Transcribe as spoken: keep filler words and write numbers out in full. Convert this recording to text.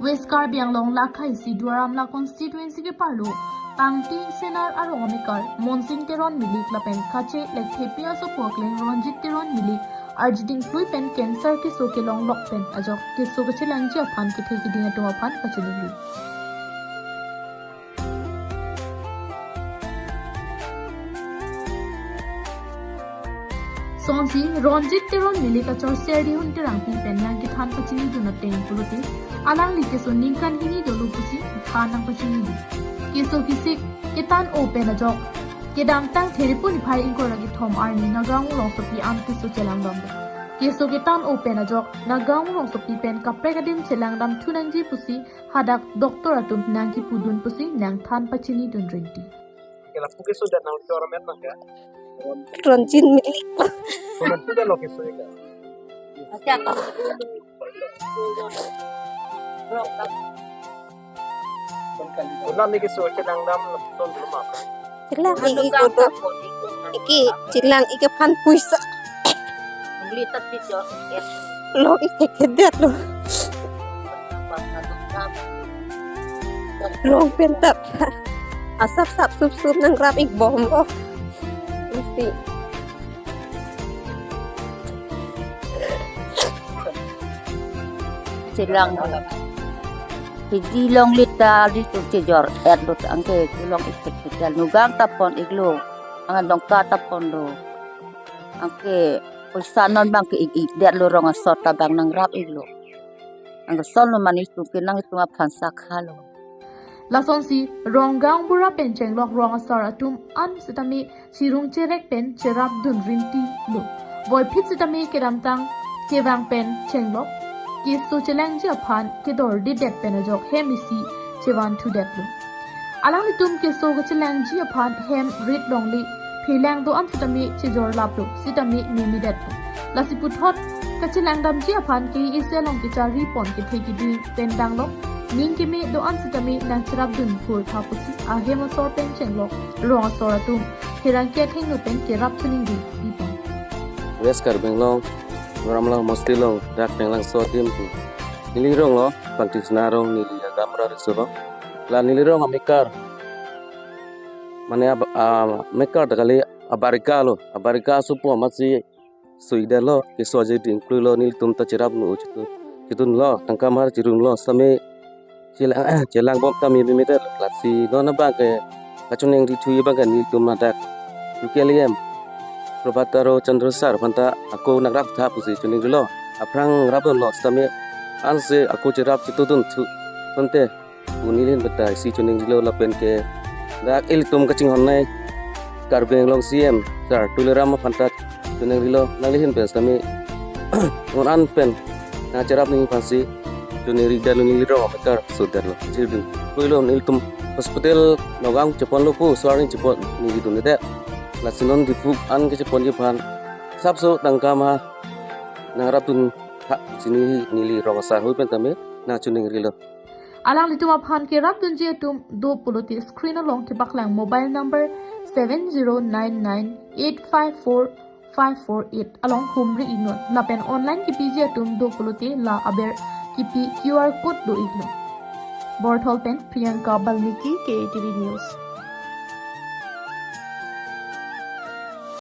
West Karbi Anglong lakha isi Duar Amla constituency keparlo Pangti Senar arong amekar Monsing Teron Milik lapen Kache Lekthepi asopo akleng Ronjit Teron Milik arjiding plui pen cancer keso kelong lok pen ajok keso kachelangji aphan kethe keding atum aphan kachiningri. Sonsi Ronjit Teron Milik achor Serdihun Terangpi pen nangkethan pachinidun ateng pulote alangli keso ningkan hini dolo pusi than nangpachinidun. Keso kisik ketan-o pen ajok kedamtang Therepon niphai ingkoi ra kethom arni Nagaon rongsopi an keso chelangdamlo. Keso ketan-o pen ajok Nagaon rongsopi pen kaprek adim chelangdam thunangji pusi hadak doctor atum nangkipudun pusi nangthan pachinidun rinti. Kela puke so dan nang chor men nang ka. Ronjit Milik. Kono puke lo keso ka. Kono ni keso chelangdam ton dulu ma. Chelang iki kodo. Iki chelang iki aphan puisa. Beli tati jo. Lo iki kedet lo. Long pentat. Asap sap sup sup nangrap ik bom lo. Mesti. Chelang. Hidi longle ta di tu chejor et lo ta anke chelong ik tek tek nu gang ta pon ik lo. Angan dongka ta pon lo. Anke puisa non bang ke ik ik det lo rong asor ta bang nangrap ik lo. Anke son lo mani tu ke nangtum aphan sakha lo. Lasonsi Ronggang bura pen chenglok rong asar atum an sitame chirung cherek pen cherapdun rinti lo. Voiphit sitame kedamtang kevang pen chenglok keso chelangji aphan kedordidet pen ajok hem isi chevan thudet lo. Alanglitum keso kachelangji aphan hem rit longle phelang do-an sitame chejor lap lo sitame memidet lo. Lasi puthot kachelangdamji aphan K E C along kechari pon kethe keding pen danglok ning keme do-an sitame nangcherapdun phurtha pusi ahem asor pen chenglok rong asor atum pherangke athengno pen kerap chiningri pipon. West Karbi Anglong, Duar Amla Mosti along dak Penglangso adim tu. Neli rong lo, Pangti Senar arong neli agam ra riso lo. La neli rong amekar. Mane ab-, ah, mekar ta kali abarika lo, abarika asopo amatsi sui det lo, keso aje ding plui lo nelitum ta cherap nu chitu. Chitun lo, tangka mar chirum lo, sitame chelang, chelang bom tame memidet lo, lasi non abang ke kachoningri thu abang ke nelitum ladak U K L A M Prabhat Taro Chandra sir aphan ta ako nangrap tha pusi choningri lo. Aphrang rap lo sitame anse ako cherap chitudun thu. Sonte pu neli ahin pen ta isi choningri lo lapen ke dak ilitum kachinghon nei Karbi Anglong C M sir Tuliram aphan ta choningri lo nangli ahin pen sitame non an pen nangcherap nangji aphansi choningri det lo neli rong amekar so det lo. Chirding. Puilo nelitum hospital Nagaon chepon lo pu so arni chepon neli dun det. Lasi non Diphu an ke cheponji aphan sapso tangka ma nangrapdun tha pusi neli rong asar hui pen tame nangchoningri lo. Alanglitum aphan kerapdunji atum do pulote screen along kepaklang mobile number seven zero nine nine eight five four five four eight along humri iknon. Lapen online kepiji atum do pulote la aber kepi Q R code do iknon. Borthol pen Priyanka Balmiki, K A T V News.